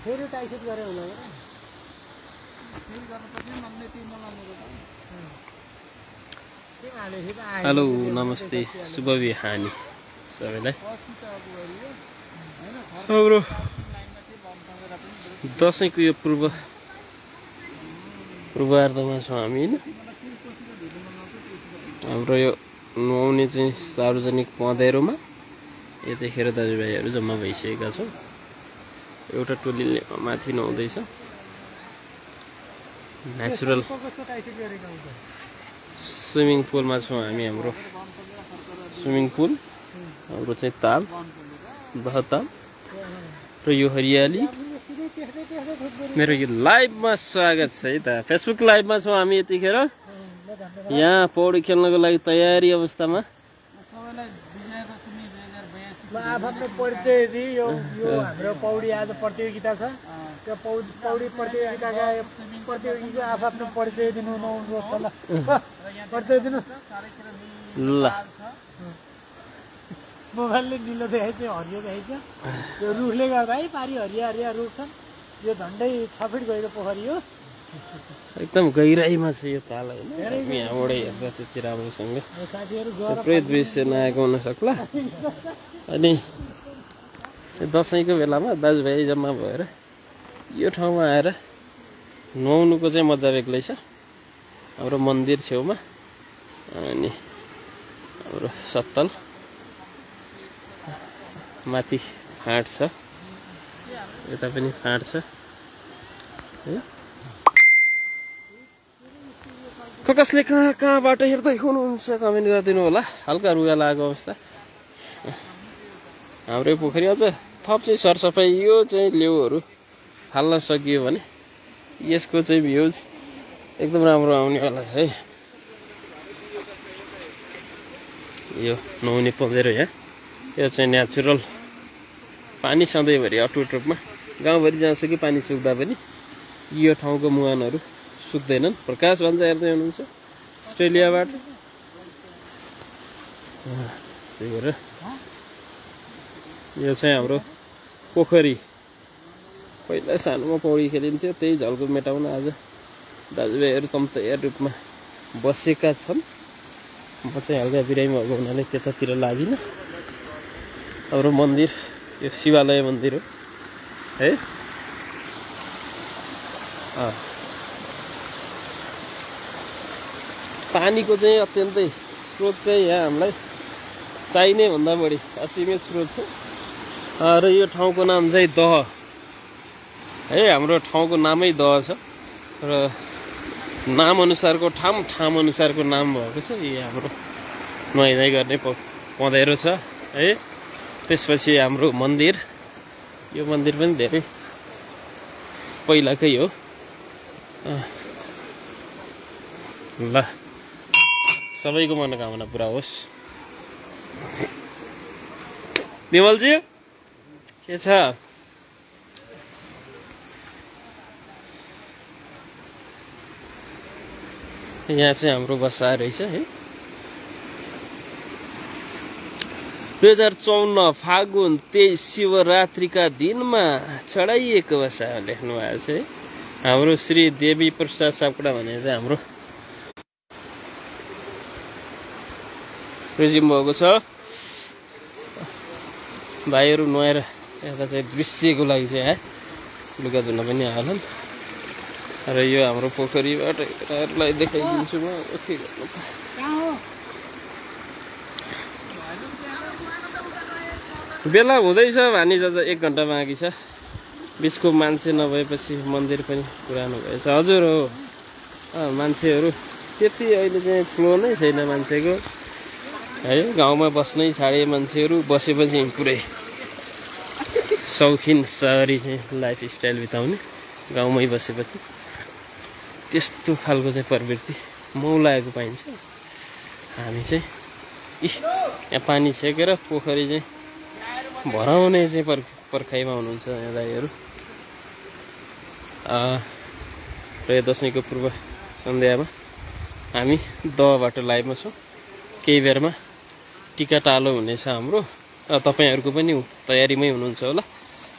फेरि टाइसेट गरे होला हेलो नमस्ते शुभ बिहानी सबैलाई। हाम्रो दसैँको यो पूर्वार्धमा छौँ हामी हैन। हाम्रो यो नुहाउने चाहिँ सार्वजनिक पँधेरोमा यतिखेर दाजुभाइहरू जम्मा भइसकेका छौँ। एउटा टोलीले माथि नुहाउँदैछ। नेचुरल स्विमिङ पुलमा छौँ हामी। हाम्रो स्विमिङ पुल हाम्रो चाहिँ ताल दहताल र यो हरियाली। मेरो यो लाइभमा स्वागत छ है त। फेसबुक लाइभमा छौँ हामी यतिखेर। यहाँ पौडी खेल्नको लागि तयारी अवस्थामा। आफ्नो परिचय दिई यो हाम्रो पौडी आज प्रतियोगिता छ। त्यो पौडी प्रतियोगिताका प्रतियोगीको आफ्नो परिचय दिनु नहुनुपर्छ ल। परिचय दिनु ल। मोबाइलले निलो देखाइछ हरियो देखाइछ। यो रुखले गर्दा है पारी हरिया हरिया रुख छन्। यो झन्डै 6 फिट गहिरो पोखरी हो। एकदम गहिराइमा छ यो ताल हैन। यहाँबाटै हेर्दा त्यति राम्रोसँग थुप्रै दृश्य नआएको हुन सक्ला। अनि दसैँको बेलामा दाजुभाइ जम्मा भएर यो ठाउँमा आएर नुहाउनुको चाहिँ मजा बेग्लै छ। हाम्रो मन्दिर छेउमा अनि हाम्रो सत्तल माथि फाँट छ, यता पनि फाँट छ है। कसले कहाँबाट हेर्दै हुनुहुन्छ कमेन्ट गरिदिनु होला। हल्का रुगा लागेको अवस्था। हाम्रै पोखरी अझ थप चाहिँ सरसफाइ यो चाहिँ लेउहरू फाल्न सकियो भने यसको चाहिँ भ्युज एकदम राम्रो आउनेवाला छ है। यो नुहाउने पँधेरो यहाँ। यो चाहिँ नेचुरल पानी सधैँभरि अटुट रूपमा। गाउँभरि जहाँसुकै पानी सुक्दा पनि यो ठाउँको मुहानहरू सुक्दैनन्। प्रकाश भन्छ हेर्दै हुनुहुन्छ अस्ट्रेलियाबाट। त्यही भएर यो चाहिँ हाम्रो पोखरी। पहिला सानोमा पौडी खेलिन्थ्यो, त्यही झल्को मेटाउन आज दाजुभाइहरू तम तयार रूपमा बसेका छन्। म चाहिँ हल्का बिरामी भएको हुनाले त्यतातिर लागिनँ। हाम्रो मन्दिर यो शिवालय मन्दिर हो है। पानीको चाहिँ अत्यन्तै स्रोत चाहिँ यहाँ हामीलाई चाहिने भन्दा बढी असीमित स्रोत छ। र यो ठाउँको नाम चाहिँ दह है। हाम्रो ठाउँको नामै दह छ र नाम अनुसारको ठाम अनुसारको नाम भएको छ। यो हाम्रो नुहाइधुवाइ गर्ने पँधेरो छ है। त्यसपछि हाम्रो मन्दिर। यो मन्दिर पनि धेरै पहिलाकै हो। ल सबैको मनोकामना पुरा होस्। विमलजी के छ? यहाँ चाहिँ हाम्रो बसा रहेछ है। 2054 फागुन 23 शिवरात्रिका दिनमा चढाइएको बसा लेख्नु भएको छ है। हाम्रो श्री देवी प्रसाद सापकोटा भने चाहिँ हाम्रो रिजिम भएको छ। भाइहरू नुहाएर यता चाहिँ दृश्यको लागि चाहिँ है लुगा धुन पनि हालन्। र यो हाम्रो पोखरीबाट यहाँहरूलाई देखाइदिन्छु म। के गर्नु त बेला हुँदैछ भानी जज 1 घन्टा बाँकी छ। बिचको मान्छे नभएपछि मन्दिर पनि पुरानो भएछ। हजुर हो मान्छेहरू त्यति अहिले चाहिँ फ्लो नै छैन मान्छेको है। गाउँमा बस्नै छाडे मान्छेहरू बसेपछि पुरै शौखिन सहरी चाहिँ लाइफस्टाइल बिताउने। गाउँमै बसेपछि त्यस्तो खालको चाहिँ प्रवृत्ति मौलाएको पाइन्छ। हामी चाहिँ यहाँ पानी छेकेर पोखरी चाहिँ भराउने चाहिँ पर्खाइमा हुनुहुन्छ यहाँ दाइहरू। र यो दसैँको पूर्व सन्ध्यामा हामी दहबाट लाइभमा छौँ। केही बेरमा टिका टालो हुनेछ हाम्रो। तपाईँहरूको पनि तयारीमै हुनुहुन्छ होला।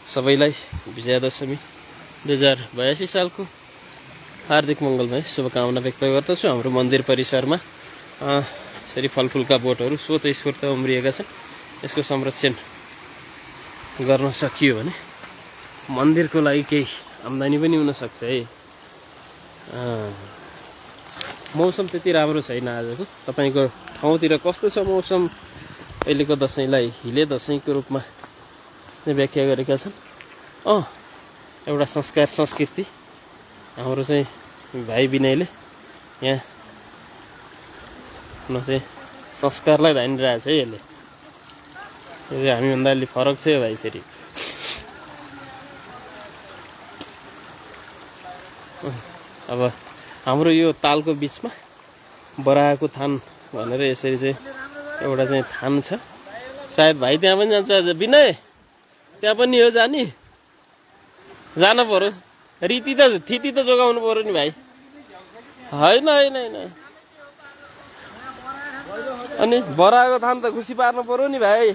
सबैलाई विजयादशमी 2082 सालको हार्दिक मङ्गलमय शुभकामना व्यक्त गर्दछु। हाम्रो मन्दिर परिसरमा यसरी फलफुलका बोटहरू स्वतस्फूर्त उम्रिएका छन्। यसको संरक्षण गर्न सकियो भने मन्दिरको लागि केही आम्दानी पनि हुन सक्छ है। मौसम त्यति राम्रो छैन आजको। तपाईको ठाउँतिर कस्तो छ मौसम? अहिलेको दशैंलाई हिले दशैंको रूपमा व्याख्या गरेका छन्। एउटा संस्कार संस्कृति हाम्रो चाहिँ भाइ विनयले यहाँ चाहिँ संस्कारलाई धानिरहेछ है। यसले हामीभन्दा अलि फरक छ भाइ। फेरि अब हाम्रो यो तालको बिचमा बराको थान भनेर यसरी चाहिँ एउटा चाहिँ थान छ। सायद भाइ त्यहाँ पनि जान्छ आज। विनय त्यहाँ पनि हो जाने? जान पर्यो। रीति त थिति त जोगाउनु पर्यो नि भाइ। होइन होइन होइन। अनि बराको थान त खुसी पार्नु पर्यो नि भाइ।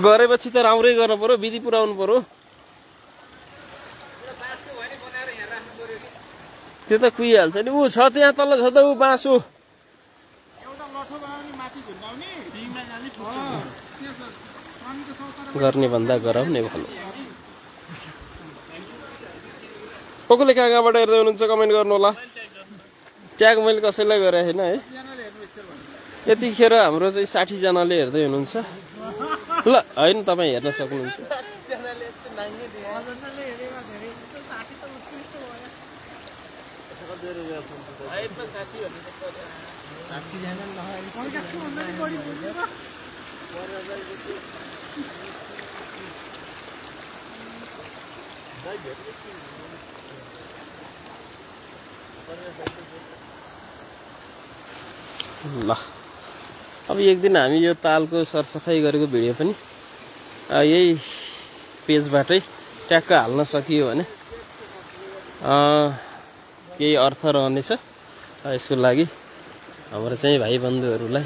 गरेपछि त राम्रै गर्नु पर्यो, विधि पुऱ्याउनु पर्यो। त्यो त कुहिहाल्छ नि। ऊ छ त्यहाँ तल छ त ऊ बाँसो। गर्ने भन्दा गराउने भलो। कसले कहाँबाट हेर्दै हुनुहुन्छ कमेन्ट गर्नु होला। ट्याग मैले कसैलाई गरेको छैन है। यतिखेर हाम्रो चाहिँ 60 जनाले हेर्दै हुनुहुन्छ। ल होइन तपाईँ हेर्न सक्नुहुन्छ। ल अब एक दिन हामी यो तालको सरसफाइ गरेको भिडियो पनि यही पेजबाटै ट्याक्क हाल्न सकियो भने केही अर्थ रहनेछ। यसको लागि हाम्रो चाहिँ भाइ बन्धुहरूलाई,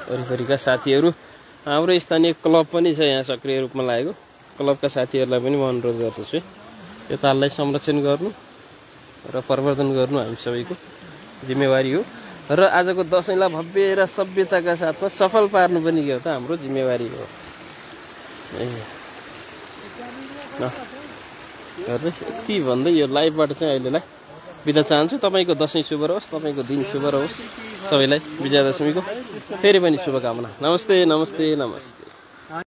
वरिपरिका साथीहरू, हाम्रो स्थानीय क्लब पनि छ यहाँ सक्रिय रूपमा लागेको। क्लबका साथीहरूलाई पनि म अनुरोध गर्दछु यो ताललाई संरक्षण गर्नु र प्रवर्धन गर्नु हामी सबैको जिम्मेवारी हो। र आजको दशैंलाई भव्य र सभ्यताका साथमा सफल पार्नु पनि के हो त हाम्रो जिम्मेवारी हो। यति भन्दै यो लाइभबाट चाहिँ अहिलेलाई बिदा चाहन्छु। तपाईँको दशैं शुभ रहोस्, तपाईँको दिन शुभ रहोस्। सबैलाई विजयादशमीको फेरि पनि शुभकामना। नमस्ते नमस्ते नमस्ते।